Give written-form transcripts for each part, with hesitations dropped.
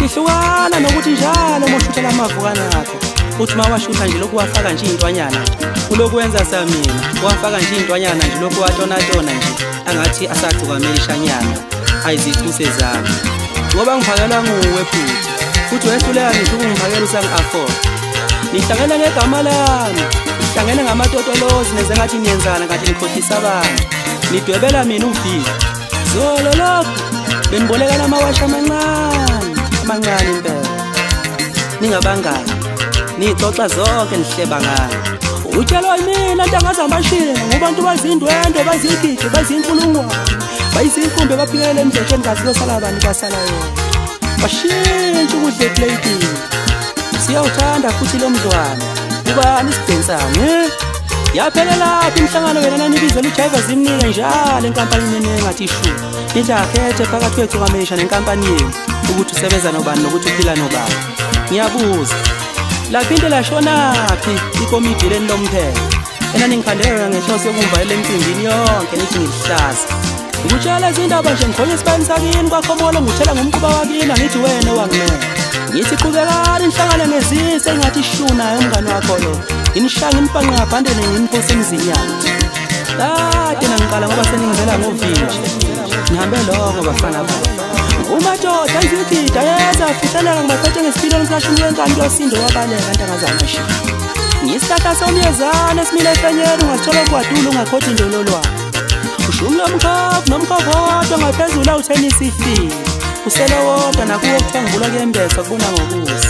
Ihlukana nokuthi njalo moshutha lamavukana akho. Uthi mawashutha nje lokhu wafaka nje intwanyana nje. Kulokwenza samina, wafaka nje intwanyana nje lokhu watonatona nje. Angathi asagcukamela ishanyana, ayizichuse zami. Ngoba ngiphakelwa nguwe futhi. Futhi wehluleka ngisho ukungiphakela usangi-afford. Nihlangene ngegama lami, nihlangene ngamatotolozi nenze ngathi niyenzana kanti nikhohlisa abantu. Nidwebela mina uviki. Zolo lokhu benibolekana amawashi amancane, amancane impela. Ningabangani, nixoxa zonke nihleba ngani. Utshelwa yimina ntanga zamashinga ngobantu bazindwendwe, bazigidi, bazinkulungwane, bayizinkumbi baphikelela emdletsheni kazi kuyosala bani kwasala yona. Bashintsha ukudla epleyitini. Siyawuthanda futhi lo mdlwane. Ubani isidensane? Yaphelelaphi imihlangano wena nanibizela uJaiva zimnike njalo enkampanini engathi ishu. Nithi akhethe phakathi kwegcukamesha nenkampani yenu ukuthi usebenza nobani nokuthi uphila nobani. Ngiyabuza, laphinde lashonaphi ikomidi leni lomphelo? Enaningikhandela yona ngenhloso yokungivalela emcimbini yonke nithi ngilihlaza. Ngikutshela izindaba nje ngikhonye esibayeni sakini kwakhomolo ngikuthela ngomquba wakini angithi wena owangimela. Ngithi qhubekani nihlangane ngezise engathi ishunayo umngani wakho lo. Nginishaya nginibhanqe ngabhandeni nginiphose emzinyathi. Kade nangiqala ngoba seningizela ngovinje. Nihambe lonke bafana bami. Umadoda izigida yeza fihleleka ngibaphethe ngesipiloni sikashumi wenkani kuyosindo wabaleka ntanga zamashinga. Ngisihlahla somyezane esimile efenyeni ungasithola ogwadule ungakhothi indololwane. Ushumi lomkhovu nomkhovu wodwa ngaphezulu awuthenisi ifile. Usele wodwa nakuwo kuthiwa ngivula kuyembesa kubona ngokusa.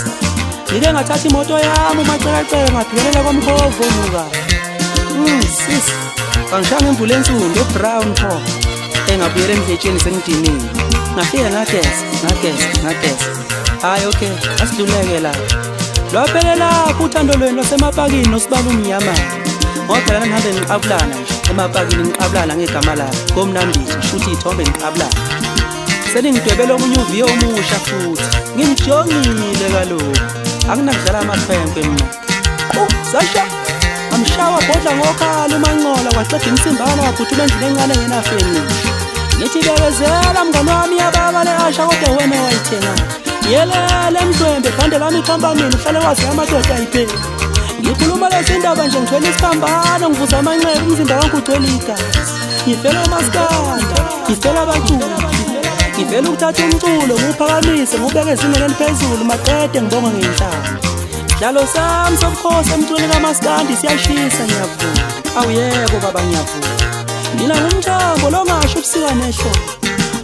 Ngike ngathatha imoto yami umacekaceke ngaphikelela komkhovu omuka. Sis, bangishaya ngemvula ensundu ebrown pho. Engabuyela emdletsheni sengidiniwe. Ngafika ngageza, ngageza, ngageza. Hayi okay, asidluleke lapho. Lwaphelelapho uthando lwenu lwasemapakini nosibala umnyama. Ngoba phela nanihambe niqabulana nje emapakini niqabulana ngegama lami. Komnambithi ngishuthi iy'thombe niqabulana. Seningidwebela omunye uviyo omusha futhi. Ngimjongile kaloku. Anginakudlala amakhwenkwe mina. Sasha! Amshawa bhodla ngokhala uMancola kwaxega imsimbana waphuthuma endlini encane engenafenisha. Ngithi bekezela mngani wami yababa le asha kodwa wena wayithenga. Yelele mdwembe bhande lami ikhomba mina uhlale wazi amadoda ayipheli. Ngikhuluma lezi ndaba nje ngithwele isiphambano ngivuza amanxeba umzimba wonke ugcwele igazi. Ngifela umaskanda, ngifela abaculi. Ngivela ukuthatha umculo ngiwuphakamise ngiwubeke ezingeni eliphezulu maqede ngibonge ngenhlamba. Sidlalo sami sobukhosi emculweni kamaskandi siyashisa ngiyavuma. Awu yebo baba ngiyavuma. Mina ngumthambo longasho ubusika nehlobo.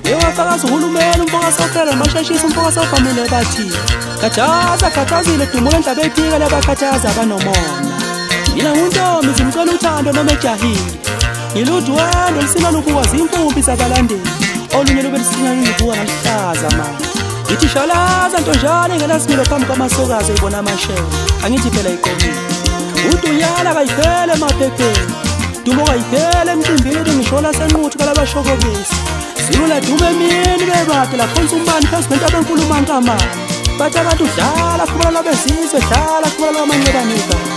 Uyowafakaza uhulumeni umfokasophela masheshisa umfokasofamile bathi. Khathaza khathazile dumula endlaba ephika labakhathaza abanomona. Mina nguntombi zimcela uthando noma ejahile. Ngiludwendwe olusina lubuka zimpumpi zabalandeli. Olunye lube lusina lubuka ngaluhlaza manje. Ngithi shalaza ntonjane engenasimilo phambi kwamasokazi eyibona amashele. Angithi phela iqomile. Udunyana kayiphele emaphepheni. Dumo kayiphele emcimbini ngisho lasenquthu kalabashokobisi. Zulu laduma emini bebade laphonsa umbani phezu kwentaba enkulu uMankamane. Bathi abantu dlala khumula labezizwe dlala khumula lwamanxeba negazi.